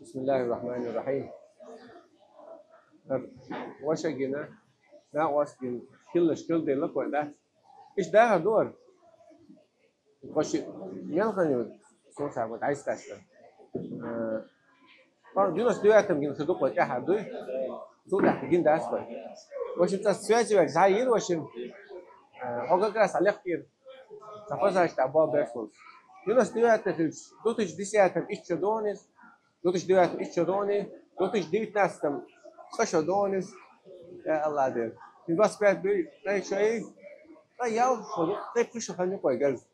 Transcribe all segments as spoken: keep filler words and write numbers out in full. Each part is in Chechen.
بسم الله الرحمن الرحيم. Ваша гина, накъост гина, хиллаш хилла делла кой да. Иш дахар дуар. Коши мелхани сун сагот айстаста. Пан дюнас дуятам гин хадук ва тяха дуй. Суда гин дас кой. Вашим цас связи век заир вашим. Ога крас алехтир. Сапасаш та бо бешус. Дюнас дуятам хилч. Дутыч дисятам ичча донис. Дутыч дуятам ичча дони. Дутыч девятнадцатом каша донис. Я Аллах дер. Двадцать пять дуй. Тай шай. Тай ял шо. Тай пишу хани кой газ.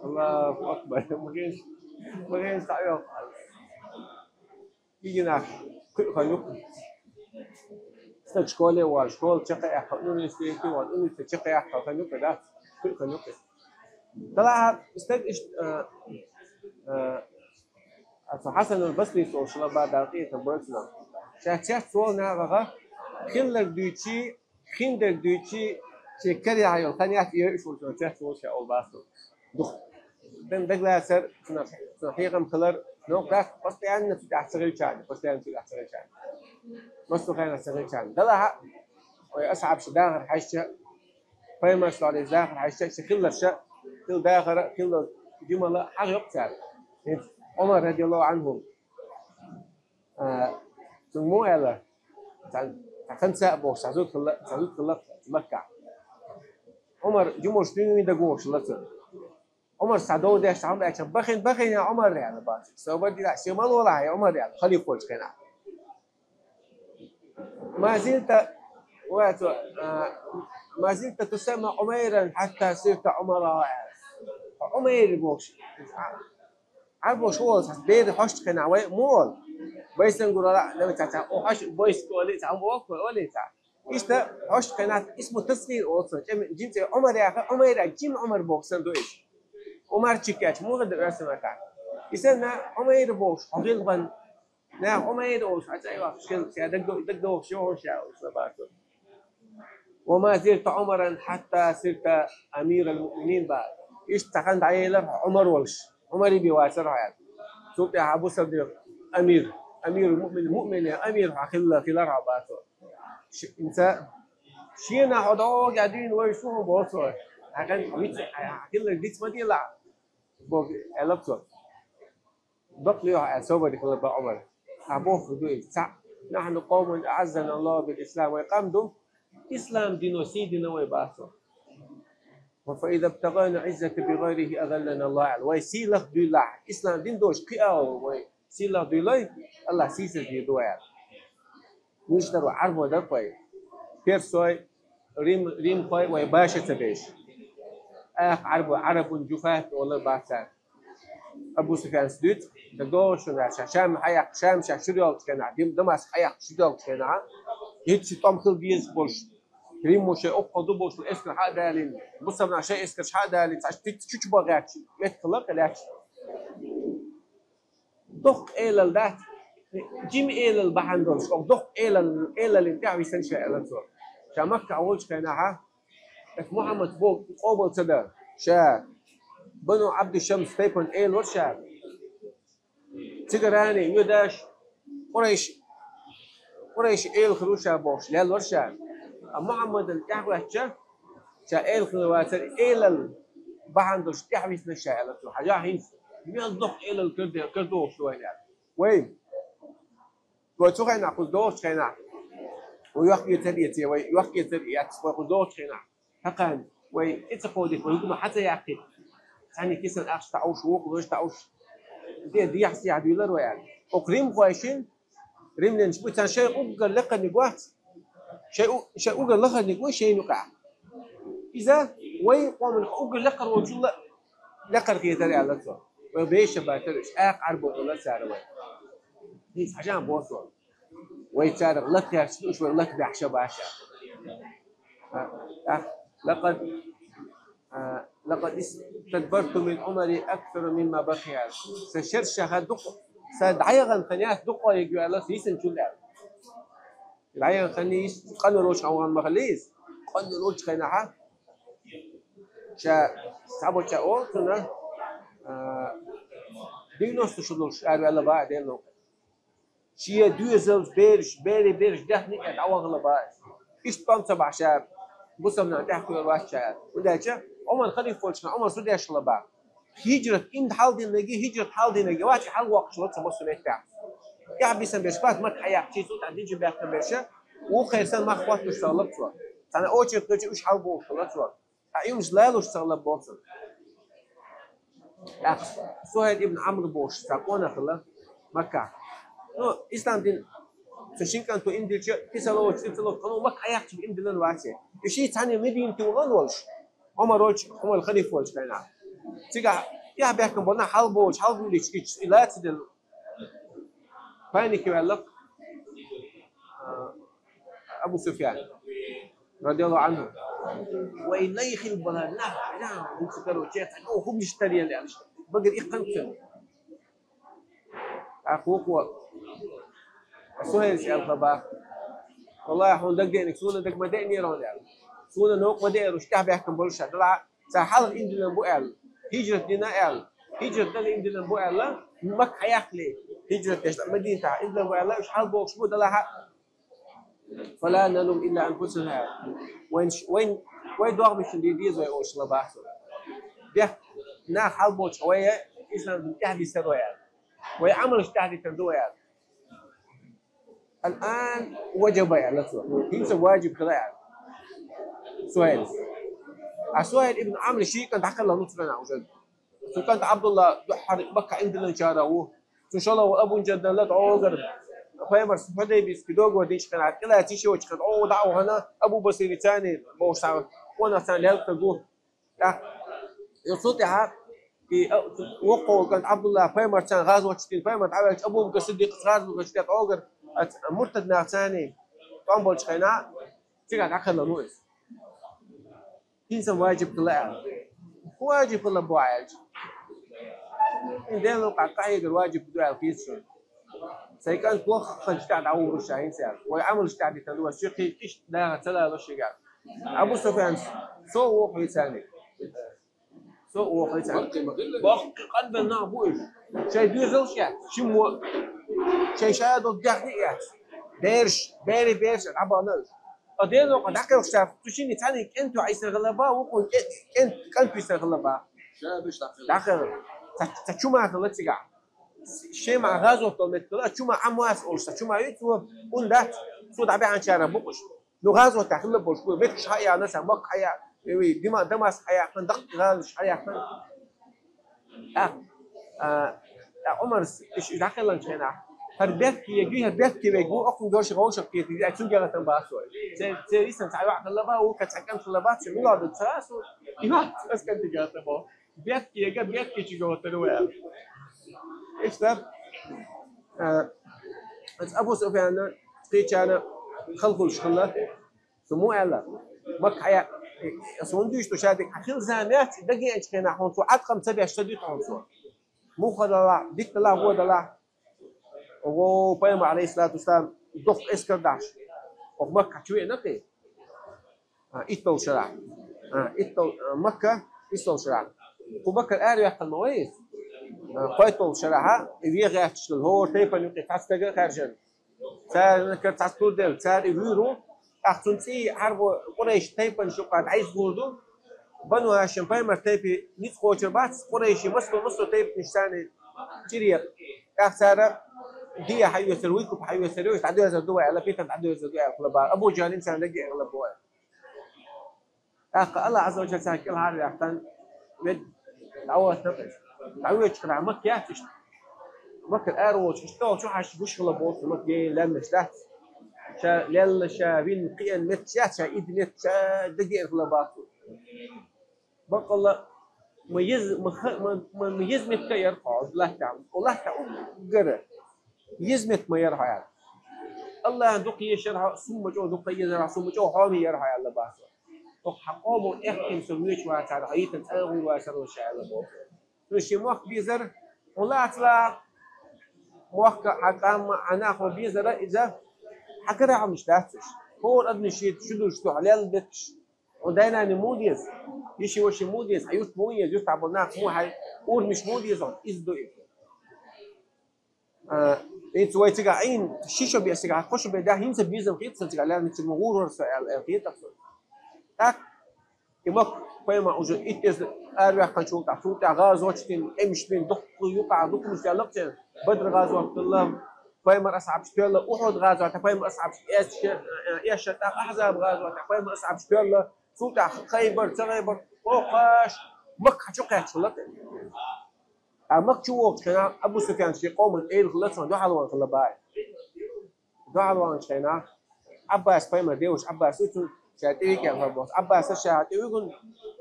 Аллаху акбар. Мгеш. Мгеш та йо. Игина кой хани. Стак школе ва школ чакъа яха университет ва университет чакъа яха хани кой да. Кой хани кой. Тала стак иш. Ацу Хасан аль-Басри сол шла ба далтита бортна. Ша чех сол на вага хиллер дючи, хиндер дючи, че кери айол ханят ир шул чех сол ша ол басу. Дух. Ден дегла сер сна хигам хилер но как постоянно сюда сагичан, постоянно сюда сагичан. Масту хана сагичан. Дала ха. Ой асхаб шидагар хашча. Пайгамбар саллаллаху алейхи ва саллям хашча хиллер ша. Хил дагар хил димала хагып сар. Умар радияллаху анху. Суму эла. Сан сан са бо сазут хилла сазут хилла Макка. Умар жумуш дюни да гош лаца. Умар садо деш сам бача бахин бахин я Умар реал ба. Собар дила шимал вала я Умар реал. Халиф кол кена. ما زلت واتو ما زلت تسمى عميرا حتى صرت عمرا. Умайр бош. Ар бош ол сас бер хош кена вай мол. Байсан гурала нами та та о хош бойс коли та бо коли та. Ишта хош кена исму тасгир олса. Жим жим Умар я Умайр жим Умар боксан дуйш. Умарчик яч мугад расмата. Исен на Умайр бош хогил бан. Нах Умайр ош, ачай вах шил, ся даг даг дох шо ша ош лабато. وما زلت عمرا حتى صرت أمير المؤمنين بعد. Иш тахан дайла Умар волш. Умар иби васар хаят. Султан Абу Садиқ амир, амир муъмин, муъмин амир хилла хилар хабато. Инса шина ходо гадин вай шуху босо. Тахан вич хилла дич мадила. Бог элапсо. Бакъ лиёхь аьлла, собари хилар ба Умар. Абу худуй, цхьаъ: نحن قوم أعزنا الله بالإسلام. Вай къам ду, ислам дино, сий дино вай бацо. فإذا ابتغينا العزة بغيره أذلنا الله. Вай сийлах дуйла, ислам дин дош кхиао, вай сийлах дуйлай, Аллах сийсаз дир дуа. Нуштар ва Ӏарбо даквай. Персой, Рим, Рим хой вай баша ца беш. Ах Ӏарбо, Ӏарбун жуфат ола баца. Абу Суфьян сдуйт, да гошуна ша, Шам хаяк, Шам ша шурёл кена, Дим, Дамаск хаяк шурёл кена. Гит си том хил биз бош. Рим муше охо ду бош, эскер ха далин. Бусавна ше эскер ха далин, саш тит чуч багач, мет кылак ляч. Дох элал дат. Жим элал бахан долш. Ох дох элал элал интя висан ша элал цо. Ша Макка аволч кайна ха. Эк Мухаммад бо къобал цада. Ша Бану Абду Шамс тайпан эл вар ша. Цигарани юдаш Къурайш Къурайш эл хруша бохш лел вар ша. А Мухаммадан тяхвача ша эл хрувацар элал бахан долш тяхвисна ша элал цо. Хажа хин. Мел дох элал кырде кырдох шуайна. Вай. Вай цухайна куз дох чхайна. Вай юхки цари яци вай юхки цари яц вай куз дох чхайна. Хакан вай ица ходи вай гума хата яхи. Сани кисан ахш тауш вук вуш тауш. Де дияхси адуйлар вай. Окрим хойшин. Римлен шпуцан шей угга лекани гват. Шей у шей угга лекани гват шей нука. Иза вай къоман угга лекар вочула лекар гидар яла цо. Вай бейша батарыш ах Ӏарбо къула сара вай. Хис хажан босо. Вай цара лак яхши уш вай лак бяхша баша. لقد لقد استدبرت من عمري أكثر مما بقي. Са шер шаха дук са дайган ханят дук ой гвала сисэн чулар. Дайган хани къан рош авган махалис. Къан рош хана ха. Ша сабоча о туна девяносто шудуш арвала ба дено. Шен доьзалца бераш, берий бераш даьхни а дӀавахала бац. Иштта тӀом ца бахьаш, бусалба нах тӀехьа кхоьру вац ша. ХӀунда аьлча Ӏумар халифа волча хана Ӏумар цу деш хила бац. Хиджрат инда хьалдинарги, хиджрат хьалдинарги вац, хьалвоккхуш лац цу массо меттехь. ТӀехьа бийсан берш бац, Макка хьаяккха цу тӀехь динчу баьхкина берш, вукхерсан мах хоттуш ца лац цо. Цхьана очередь хилча уьш хьалбохуш лац цо. Ткъа уьш лалуш ца хила боху цо. ТӀаккха Сухьайл ибн Ӏамр бохуш цхьа къонах хилла Маккахь. Ну, ислам дин цу шин кӀанто имдилча, кхин ца лоцуш, кхин ца лоцуш, хӀунда Макка хьаяккхача имдилла вац. И ший цхьаьна Мединате вахана волуш, Ӏумар волча, Ӏумар халифа волча хенахь. Цигахь тӀехьа баьхкина болу нах хьалбохучу, хьалбуьйлуьйтуш гича, и лаца делла. Пайники ваьлла, а, Абу Суфьян, радияллаху анху. Вай лай хила бала нах, нах, хӀинца каро, чехь, хӀумнаш таръял аьлла. Багара иккханца. ТӀаккха вукхо Сухьайлас аьлла баха: «Валлахьи, хьуна дагадеанарг суна дага ма деанера хьуна», — аьлла. «Суна новкъа ма деара уьш тӀехьа баьхкина болуш», — аьлла. Цара хьалха имдиллина бу аьлла, хиджрат дина аьлла, хиджрат дала имдиллина бу аьлла, Макка хьаяккхале, хиджрат деш Мадинатахь имдиллина бу аьлла, уьш хьалбохуш бу, делахь а. «Фала налум илла анфусана». Вайн, вайн, вай догӀмашна де деза вай олуш хила баха цо. Дехка нах хьалбохучу вай ислам дин тӀаьхьадиссар вай аьлла. Вай Ӏамалш тӀаьхьадиттар ду вай аьлла. «Ал-ан ваджаба», — аьлла цо. «ХӀинца ваджиб хила», — аьлла Сухьайлас. А Сухьайл ибн Ӏамр ший кӀант дӀакхелхина цигахь уже. Цуьнан кӀант Ӏабдулла дуьххьара Макка имдиллинчарах ву. Цуьнан шолгӀа Абу Джандал дӀогара, пайхамарца Хьудайбийский договор динчу хенахь, кӀелаца йиш йоцучу хенахь, дӀа а вахана, Абу Басир царна бохуш цхьа къонах царна лелла стаг ву. ТӀаккха, и цул тӀаьхьа, и, а, воккхачу кӀант Ӏабдулла пайхамарца гӀазот чу дина, пайхамар дӀаваьлча, Абу Бакр Сиддикъаца гӀазот чу дина дӀогара, оцу муртад нах царна тӀом болчу хенахь, цигахь дӀакхелхина ву иза. ХӀинца ваджиб хила аьлла. ХӀун ваджиб хила бу аьлча? Дела къа-, къахьегар ваджиб ду аьлла кхеташ ву. Сайн кӀант вахханчу тӀехь дӀагӀур ву ша хӀинца аьлла. Вай Ӏамалш тӀехь диттан ду, аса чу кхин иштта даха ца лало шигахь. Абу Суфьян, со а воху хьоьцарниг. Со а воху хьоьцарниг. Баккхий къанбелла нах бу уьш. Шайн доьзалш яц, шиммо. Шайн шадолу даьхни а яц. Бераш, берий бераш а дӀабахана уьш. Ткъа Дело къа дӀакхелхича, цу шинна цхьаьннан кӀентий хьийсина хила баха, вукхунна кӀен-, кӀен-, кӀант вийсина хила баха. ДӀакхелхина. Цхьа, цхьа чу ма хилла цигахь. Шен ма гӀазот долу меттиг хилла, чу ма Ӏамвас олуш, цхьа чу ма ю цо, хӀунда дац, цо дӀабаьхьначарах бу-кх уьш. Ну, гӀазотехь хилла болуш бу, меттигаш хьаяьхна, цхьа Макка хьаяьхна, ой, Дима-, Дамаск хьаяьхна, даккха гӀаланаш хьаяьхна. ТӀаккха, а, тӀаккха Ӏумарс, уьш, уьш дӀакхелхинчу хенахь, хӀара бехке вег, хӀара бехке вег ву, окхунна доьшуш вовшах кхетий, ай цуьнга гӀатам бац вай. Церан йисан цхьа йоӀ хилла бац, вукхо цхьа кӀант хилла бац, мила ду ца, аса, и вац, аса кӀант гӀатам бо. Бехке вега, бехке чу гӀоттар вай аьлла. Иштта, а, аса Абу Суфьяна кхечарна халхулуш хилла. Цо муха аьлла? Макка хьая-, аса хӀунда дуьйцу ша дика? Хьан хила зама яц, дагеанчу хенахь хьуна цо Ӏаткъам ца беш, ца дуьту хьуна цо. Муха далахь, дитт далахь, вон далахь. Оха пайхамар, алейхиссалату вассалам, доккха эскар дахьаш, оха Макка чу веана кхин. А, итталгӀа шарахь. А, иттал-, а, Макка, итталгӀа шарахь. Кху Маккара араваьккхина ма вай иза. А, кхойтталгӀа шарахь, и вен гӀерташ долу, хӀора тайпана юкъе цхьа стага хаьржина. Царна кара цхьацца тур делла, цара и вуьйр ву, тӀаккха цунна цӀий хьарбо Къурайш тайпанаш юкъа дӀайса гур ду. Бану Хашим пайхамар тайпе ницкъ кхочур бац, Къурайши массо-массо тайпанаш царна чӀир екъна. ТӀаккха цара дехьа хьаоьцур, вуй куп хьаоьцур, уьш дӀадоьрзур ду вай аьлла, питана дӀадоьрзур ду аьлла хила бара. Абу Джахьлин царна дагеъ хила бара. ТӀаккха Аллах Ӏазза ва Джалла царна кӀелхьарваьккхина, вед дӀавоьттина кхин. ДӀавоьдучу хенахь Макка яц иштта. Маккара ара волчу иштта чу хьаьжча гуш хила боху, Макка гена лаьмнаш дац. Ша лелла, ша вина кхиъна метташ яц, ша идда метташ, ша дагеъна хила боху. Баккъалла, ма еза, ма ха-, ма, ма, ма еза меттиг яра хьо, латтахь. О, латтахь уггар еза меттиг ма яра хьо аьлла. Аллахьан дукха еза яра хьо, сумма чӀогӀа дукха еза яра хьо, сумма чӀогӀа хьоме яра хьо аьлла боху. Оха хьан къомо эхкина со воьдуш вацара, хьо йитина цӀа гӀур вацара ша аьлла боху. Цо шен мохк безара, хьо лаца лаха, мохк хьан къам, хьан нах хьо безара, иза хьан кара Ӏамаш дац уьш. ХӀора адамна шен чу дуьллуш ду хьо лелла метташ. Хьо дай-наной муха деза? Йиши-ваши муха деза? Хьан юрт муха еза? Юртахь болу нах муха, хьайн урамаш муха деза хьуна? Иза ду и. А, ХӀинца вай цигахь Ӏийна, ши шо бен цигахь, кхо шо бен даьхна, хӀинца безам хетта сан цигахь, лаьрна цу ма гӀур вара со аьлла, аьлла хетта сан. ТӀаккха и Макка пайхамар уже иттаза араваьккхинчул тӀаьхьа, цул тӀаьхьа гӀазот дина, къемаш бина, дуккха юкъахь дукха муьста яьлла церан. Бадр гӀазот хилла, пайхамар асхьабаш тоьлла, Ухьуд гӀазот, пайхамар асхьабаш эшча, эшча, тӀаккха Ахьзаб гӀазот, пайхамар асхьабаш тоьлла, цул тӀаьхьа Хайбар, ца Хайбар, кхокхаш, Макка чу кхаьчча хилла. Ткъа Макка чу вогӀучу хенахь Абу Суфьян шен къоман тӀера хилла, цунна дуьхьал ван хилла бахьа. Дуьхьал ваьнначу хенахь Ӏаббас, пайхамар деваш Ӏаббас ву, цунна ша тӀе вига аьлла боху. Ӏаббаса ша тӀе вигна,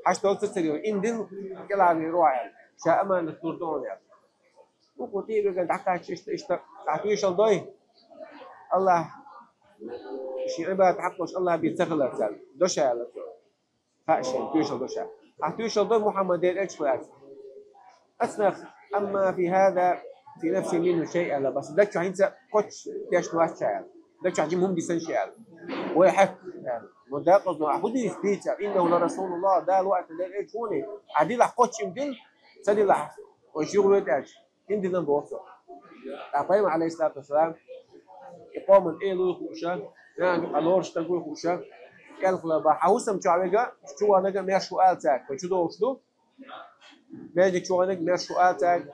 хьашт долу ца ца дилла, иман дина, кӀелхьарвийр ву хьо аьлла. Ша аманат лур ду хьуна аьлла. Вукхо тӀе а вигна, дӀакхаьчча иштта, иштта, ахь тоьшалла дой? Аллахь, шен Ӏибадат хьакъ долуш Аллахь бен ца хиларца аьлла. До ша аьлла цо. Хаьа шена, тоьшалла до ша. Ахь тоьшалла дой Мухьаммад Делан элча хиларца? Ацнах, амма фи хӀаза фи нафси минхӀу шай аьлла, бас даг чохь хӀинца кхоччуш тешна вац ша аьлла. Даг чохь жима хӀума дисина ша аьлла. Вай хьаьхк аьлла. Ма дакъазно, ахь хӀун дийца дийца аьлла. Иннаху ла расулуллахӀ, Дала ву аьлла Делан элча ву хьуна. Ахь дилахь кхоччуш иман дина, ца дилахь, вай шуьга вуьту аьлча. ХӀинца дина боху цо. Ткъа пайхамар, Ӏалайхиссалату вассалам, и къоман эла вуй хууш, нана юкъахь лоруш стаг вуй хууш, кӀелхьала бан, хьан хӀусам чохь верг, чу вахнарг маьрша ву ала цаьрга, вай чу догӀуш ду. Маьждиг чу вахнарг маьрша ву ала цаьрга.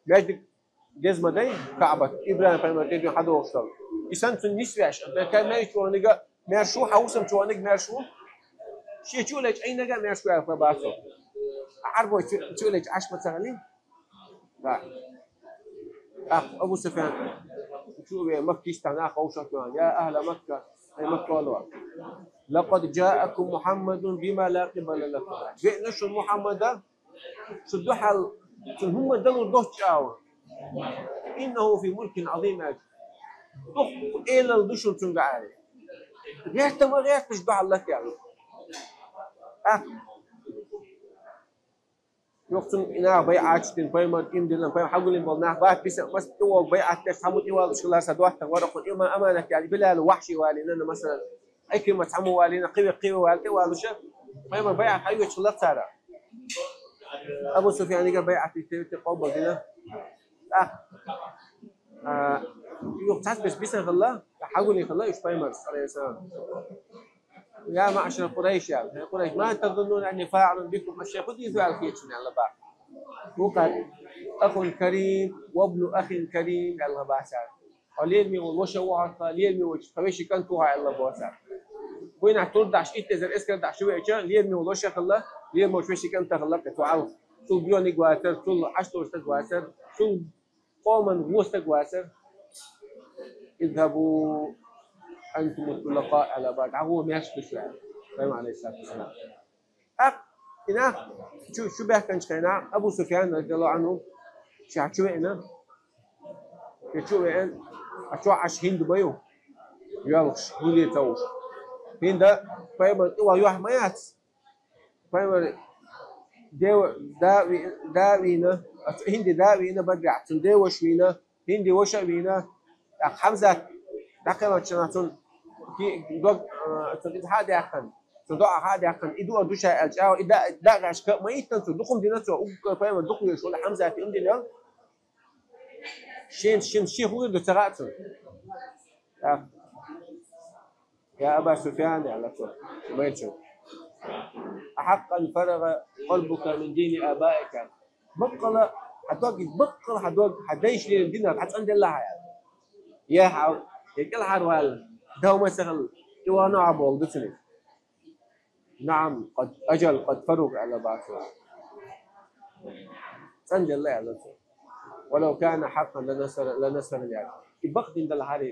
Маьждиг деза ма дай, Каъбат, ИбрахӀим-пайхамар тӀе дуьйна хьан догӀуш долу. И санна цунна нисвеш, маьждиг чу вахнарг маьрша ву, хьан хӀусам чу вахнарг маьрша ву. Шен чу а лечкъинарг маьрша ву аьлла бац цо. Ӏарбой чу, чу а лечкъа Ӏаш ма ца хилла. Да. ТӀаккха Абу Суфьян чу а веана, Макка йистехь нах ховшалла веана: «Я ахӀла Макка, хӀай Макка олу, лакъад жаакум Мухьаммадун бима ла къибала лакум». Веана шуна Мухьаммада, шу дуьхьал цунна хӀумма далур доцчу чӀагӀо. «ИннахӀу фи мулкин Ӏазим», аьлла. Дуккха элал ду шуна цуьнга аьлла. ГӀерта ма гӀерташ дуьхьал латта аьлла. ТӀаккха юха цунна и наха байӀат дина, пайхамар иман дина, пайхамар хьагулдина болу нах бац, биса маса тӀе вогӀу байӀат деш, цхьаммо тӀе валуш хилла сан доттагӀа вара, хӀокхуьнан иман аманат яьлла, Билал Вахьши валийна, масала, Ӏикримат цхьаммо валийна, кхин ве, кхин ве вала тӀе валуш, пайхамар байӀат хьайоьцуш хилла цара. Абу Суфьянига байӀат дина, тӀе къобал дина. ТӀаккха, а, юха цхьацца берш бисина хилла, хьагулдина хилла уьш пайхамарца, Ӏалайхиссалам. «Я маъшара Къурайш, я Къурайш, ма тазуннуна анни фаӀилун бикум шайъан», хӀун дийца аьлла хета шуна аьлла боху. Ву кхара: «Ахун карим, вабну ахин карим», аьлла боху цара. Хьо лераме волу ваша ву хьо, тхан лераме волчу тхан вешин кӀант ву хьо аьлла боху цара. Вайнахь турдахьаш, итт эзар эскар дахьаш чу веача, лераме волу ваша хилла, лераме волчу вешин кӀант хилла кхин цу хьалха. Цул боьниг вацара, цул Ӏаш долу стаг вацара, цул къоман вон стаг вацара. «Изхабу антуму тулакъа», аьлла боху, дӀагӀо, маьрша ду шу аьлла. Пайхамар, Ӏалайхиссалату вассалам. ТӀаккха и нах чу, чу баьхкинчу хенахь Абу Суфьян, радияллаху Ӏанху, ша чу веана, ша чу веана, а чохь Ӏаш ХӀинда ма ю, йоьлхуш, хӀун де ца хууш. ХӀинда пайхамар тӀе ван юьхь ма яц. Пайхамар дева-, да а ви-, да а вийна, оцу ХӀинди да а вийна Бадрехь, цуьнан деваша вийна, ХӀинди ваша а вийна. ТӀаккха Хьамзат дӀакхелхинчу хенахь цунна ки-, дог, а, цунна иза хьа а даьккхина, цунна доӀа хьа а даьккхина, и дуа ду ша аьлла чӀагӀо, и да, да а гӀаьшка ма иттан цо, дукха хӀума дина цо, уггар пайхамар дукха везаш волу Хьамзат и хӀума дина йолу. Шен, шен, шен хӀун хир ду ца хаьа цунна. ТӀаккха: «Я Аба Суфьян, — аьлла цо, — Умайрчо, ахьаккъан фарагӀа къалбука мин дини абаика. Баккъала хьан дог, баккъала хьан дог, хьан дайша леррина динах дӀа цӀанделла хьан», — аьлла. Я хьал, я кӀелхьарваьлла, дов ма ца хилла, и ван а боху дуьцуьниг. «Наам, къад, ажал, къад фаруг», — аьлла боху цо. ЦӀанделла, аьлла цо. «Ва лав кана хьаккъан ланасара-, ланасарани», — аьлла. И бакъдина далахьара,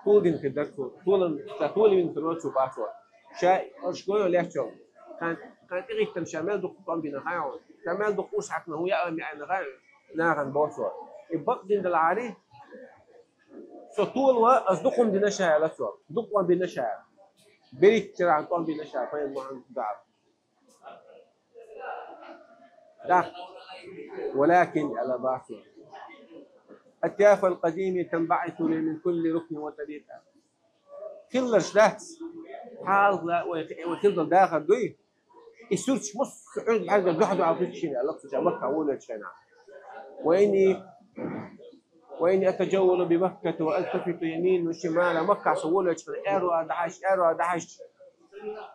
толадина хир дара цо, толам-, ца тола вина хир вара цо боху цо. Ша, аша гойо леччо. Кхана, кхана тӀехӀиттина ша мел дукха тӀом бина хаьа хьуна. Ша мел дукха уьш хьаькхна хӀун яа ма яьнна хаьа нахана боху цо. И бакъдина далахьара, со толо, аса дукха хӀума дина ша аьлла цо. Дукха тӀом бина ша. БерхӀитта шарахь тӀом бина ша, пайхамар Мухьаммад дуьхьал. ТӀаккха: «Валакин, — аьлла боху цо, — атъяфал къадими танбаӀису ли мин кулли рукнин ва тарикъа». Хилларш дац, хьалха вай, вай хилла долу дахар дуй, и сурташ массо а Ӏуьйриг бӀаьргара дуьхьа-дуьхьал хуьттуш хилла, аьлла цо, ша Макка волавеллачу хенахь. «Ва инни, وإني أتجول بمكة وألتفت يمينا وشمالا. Маккахь со волавелча хана аьрру а дахьаш, аьрру а дахьаш.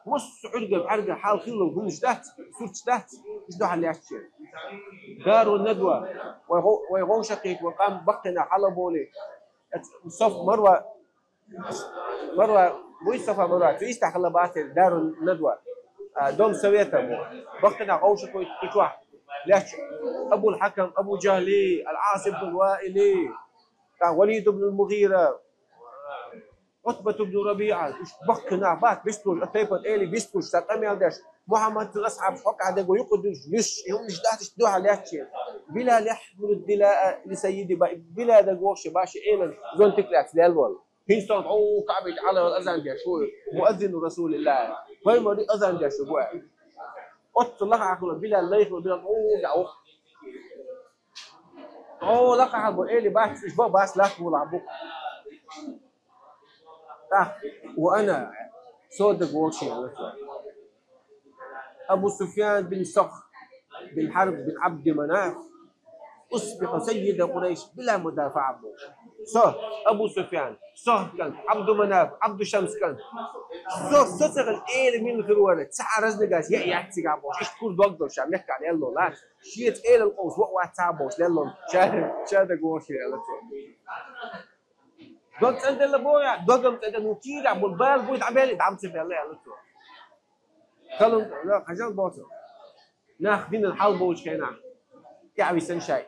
Массо а Ӏуьргара, бӀаьргара хьалха хилла хӀуманаш дац, сурташ дац, уьш дуьхьал лаьтташ. Дару Надва, вай гӀо-, вай гӀовшахкхетта, вай къам баккхий нах хьалаболий. Сафа, Марва, Марва буй, Сафа, Марва, цу истехь хилла бацара Дару Надва, а, Дом совета бу. Баккхий нах гӀовшахкхетта и чохь лаьтташ. Абул Хьакам Абу Джахли, Ал-Ӏас ибн Ваили, тӀаккха Валид ибн МугӀира, Ӏутбат ибн РабиӀа, уьш баккхий нах бац, бистхуш, а тайпан элий бистхуш, цхьа къамел деш, Мухьаммад цун асхьабаш хьокъехь дего юкъа дуьллуш, луьстуш, и хӀуманаш дац, иштта дуьхьал лаьтташ. Билал яхьмилу ддилаа ли саййиди ба-, Билал дага вохуш баши элан зонтик лаьцна лелла волу. ХӀинца тхьовра Каъбат Ӏалара азан деш ву, муаззину Расулиллахь, пайхамаран азан деш ву аьлла. Оццу лахахь хилла Билал, лайхло Билал, тхьовра гӀо. О, лакхахь бу, эли бац, уьш бан бац, лакха волахь бу. ТӀаккха, ва ана, со дага вогӀуш аьлла цо. Абу Суфьян бин Сахр бин Хьарб бин Ӏабди Манаф, усбиху саййида Къурайш била мудафаӀа бохуш. Со, Абу Суфьян, Сахр кӀант, Ӏабду Манаф, Ӏабду Шамс кӀант. Со, со ца хилча, эла мила хир вара, цхьа а разнагаш яа яц цигахь бохуш, иштта кура дог долуш, ша мехкахь лелло лац. Шеца элан къовса ваъ вац цхьа а бохуш, лелло, ша, ша дага вогӀуш аьлла цо. Дог цӀанделла боху, дог-м цӀанделла, ну, кийрахь болу бала буй дӀабелла, дӀа-м ца белла аьлла цо. Халон, хьажал боху цо. Нах динан хьал болчу хенахь тӀаьхьависина шай.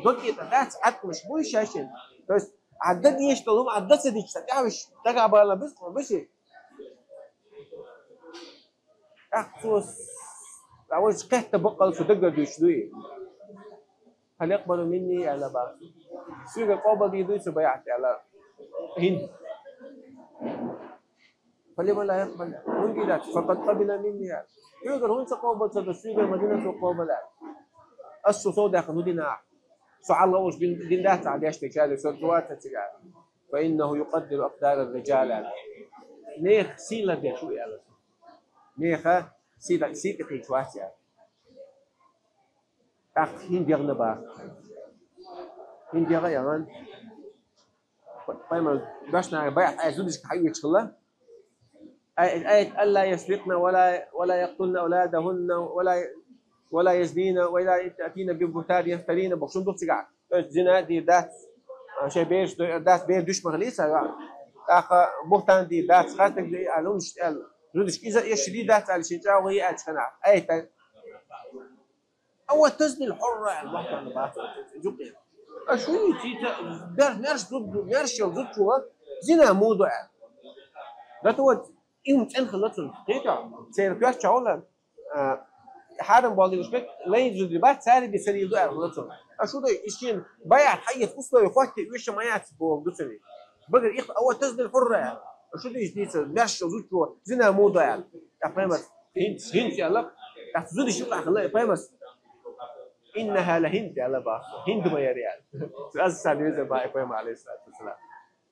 Дог тӀе дац, Ӏаткъамаш буй шайшина. То есть, а дан еш долу хӀума, а дан ца дича, сан тӀаьхьависча, дагахь бала беза, беза. ТӀаккха цо, а вайша кхетта баккъал цу дагара дуьйцуш дуй. Хьан якъбалу минни аьлла бац. Соьгара къобал дийр дуй цо байӀат аьлла. ХӀинца. Фалима ла якъбал? ХӀунда дийр дац? Факъад къабила минни аьлла. Соьгара хӀунда ца къобал ца до, соьгара ма дина цо къобал аьлла. Ас шу сов даьккхина хӀун дина ахь? Со хьалха уьш дин, дин дац ахь деш дерг, ша дерг, со ца вац цига. Фа иннаху юкъаддиру акъдарар риджал аьлла. Нехан сий лардеш ву аьлла. Нехан сий, сий тӀекхийча вац аьлла. ТӀаккха хӀинца дегӀна баха. ХӀинца дегӀа яхана. Пайхамар дашна байӀат айса зудашка хьаоьцуш хилла. Ай, ай, «Алла ясрикъна ва ла, ва ла якътулна авладахунна ва ла, ва ла язнина ва ла яътина би бугьтанин яфтарина», бохуш ду цигахь. То есть зина дийр дац, а, шайн бераш дойур дац, бер дуьш ма хилийта цара. ТӀаккха бугьтан дийр дац, хастаг дийр аьлла, хӀуманаш аьлла. Зудашка иза эшши дийр дац аьлла, шен чӀагӀо йиъачу хенахь. Ай, та-, Ава тазнил хьурра аьлла, вахана бац, жукъе. Аша хӀун йица, бер-, мерш зуд-, мерш йолу зудчо зина муха до аьлла. ДатӀа вац, и хӀума цӀена хилла цунна. Кхета, церан коьртачохь волу, а, хьарам болу дийраш бек, лайн зуди бац, цаьрга бен ца лийр ду аьлла хилла цунна. Аша хӀун дай, и шена байӀат хьаэца условия хӀотте оьшуш ма яц боху ду цуьнан. Багара ихта, ава тазнил хьурра аьлла. Аша хӀун дай, дийца, мерш йолу зудчо зина муха до аьлла. ТӀаккха пайхамар ХӀинца, хӀинца аьлла, тӀаккха зудаш юкъахь хилла и пайхамарс. Иннаха ла ХӀинд аьлла боху. ХӀинд ма яра аьлла. Аз сан везар боху и пайхамар, алейхиссалату вассалам.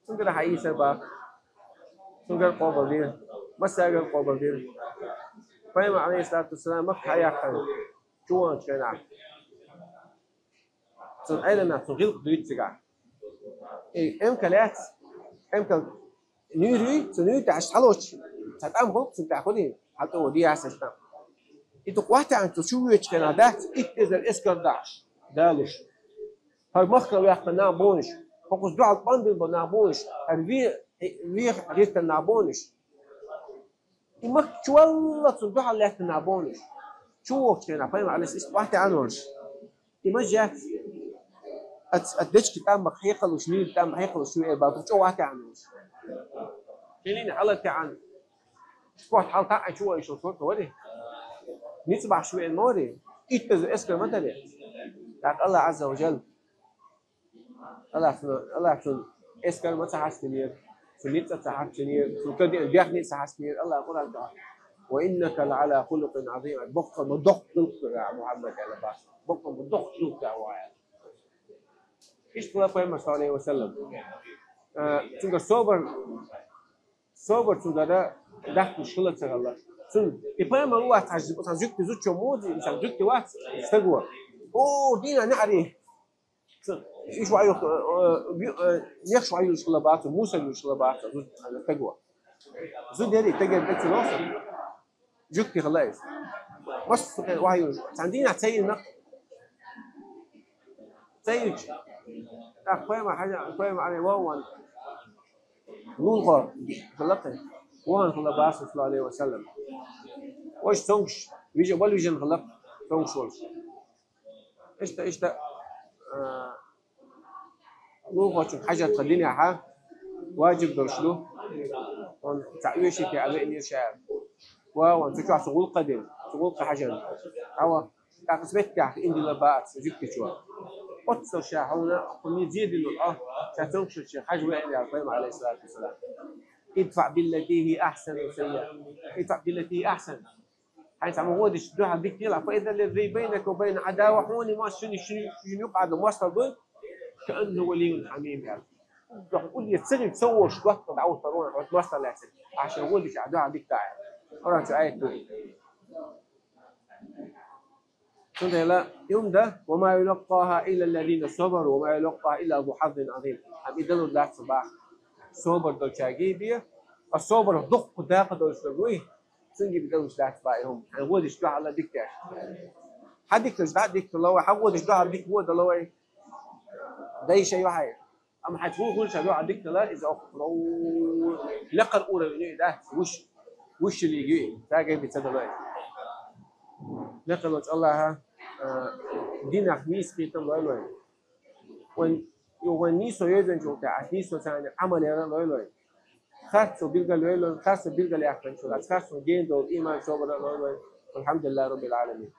Цуьнгара хьаийцар боху. Цуьнгара къобал дира. Массаьргара къобал дира. Пайхамар, алейхиссалату вассалам, Макка хьаяккхана. Чу ваханчу хенахь. Цунна Ӏеламнаха цунна гӀиллакх дуьйцу цигахь. И эмкал яц, эмкал нуьйр юй, цу нуьйр тӀехь хьалоцуш, цхьа тӀам хӀокху цунна тӀехь хуьлий, хьал тӀе вон дияс аса тӀам. И дукха вахтехь цу чу воьдучу хенахь дац, итт эзар эскар дахьаш, далуш. ХӀара махкара ваьккхина нах бовнаш, хӀокхуза дуьхьал къамбина болу нах бовнаш, хӀара ве-, веха гӀиртан нах бовнаш. И Макка чу валла цунна дуьхьал лаьттина нах бовнаш. Чу вохучу хенахь пайхамар Ӏалайхиссалам иштта охьатаьӀна волуш. И мажа яц. Ат, ат дечки тӀам баха хьекхалуш, нуьйра тӀам баха хьекхалуш шу эр бала чӀогӀа охьатаьӀна волуш. Кхин хьала таьӀна. Спорт хьал таьӀна чу вайшал шорта вари. Ницкъ бахьаш веана ма вари. Иттаза эскар ма тари. ТӀаккха Аллах Азза ва Жалла Аллах цунна, Аллах цунна эскар ма ца хьаштинера, цу ницкъ ца хьаштинера, цу кадиъна бехни ца хьаштинера, Аллах Къуръан тӀехь: «Ва иннака ла Ӏала хулукъин Ӏазим», боккха ма доккха гӀиллакх ду, Мухьаммад, аьлла боху, боккха ма доккха гӀиллакх ду вай аьлла. Иштта хилла пайхамар, саллаллаху Ӏалайхи ва саллам. Э, цуьнгара собар, собар цуьнгара дахкалуш хилла ца хилла. Цунна и пайхамар ву вац хьажа, цхьа зуьгти зудчо муха ди, цхьа зуьгти вац стаго. О, дийна неӀаре. Цу-, Уж ваьлла, э, э, бу-, э, нехаш ваьлла йолаш хила бацар, Муса йолаш хила бацар, зуда, э, таго. Зуда яри, таго беци лоса. Жугти хила из. Масса хила ваьлла йолаш. Цхьан дийнахьа ца йина. Ца йича. Так, пайхамар хьажа, пайхамар Ӏалайхи ваьлла. Лулхо хила кхы. Ваьлла хила бацар, саллаллаху Ӏалайхи ва саллам. Вож цомгаш, вижа, вал вижан хила, цомгаш волаш. Иштта, иштта, а, лулхочун хьажар тха динехьа, важиб долаш ду. Он ца веши те а веънир ша. Ва он цу чохь цу гӀулакха дин, цу гӀулакха хьажан. Ава, тӀаккха меттехь индила бац, жугтичо. Оццо ша хьуна, хьуна зедилу, а, ша цомгаш ше хьажа веънир, пайхамар, Ӏалайхи ссалату вассалам. ادفع بالتي هي أحسن السيئة. ادفع بالتي هي أحسن. Хьайна цхьа ма гӀодича дуьхьал дика дела, فإذا الذي بينك وبينه عداوة, хьуни ма шуни, шуни, шуни юкъа а ду мостагӀа дуй, كأنه ولي حميم, аьлла. Доху улле ца гӀин, ца волуш, готта дӀа а вуттар вон, хьо мостагӀа лаьцна. Ахьа шен гӀодича а дуьхьал дика даӀа. Къуръан чу аят ду. Цундела, юнда, وما يلقاها إلا الذين صبروا وما يلقاها إلا ذو حظ عظيم. Амма и далур дац бах. Собар долчаьрга бе, а собар дуккха дакъа долуш дар вуй, цуьнга бе далуш дац бах и хӀума. Хьайн гӀодича дуьхьал дика деш. Хьан дика деш дӀа дика дала вай, хьан гӀодича дуьхьал дика вон дала вай. Дай шай вахьай. Амма хьайн вуй хуьлуш хьан дуьхьал дика дала, иза оху лекхар ура вини, да? Вуш, вуш шилиги, ца гай би ца дала. Лекхар лоч Аллаха, а, динах нийса кхетам лой лой. Вайн, ю, вайн нийсо йоьзанчул тӀаьхьа, нийсо царна Ӏамал яра лой лой. Харцо билгал лой лой, харцо билгал яхканчул, аз харцо ген долу иман собар лой лой. الحمد لله رب العالمين.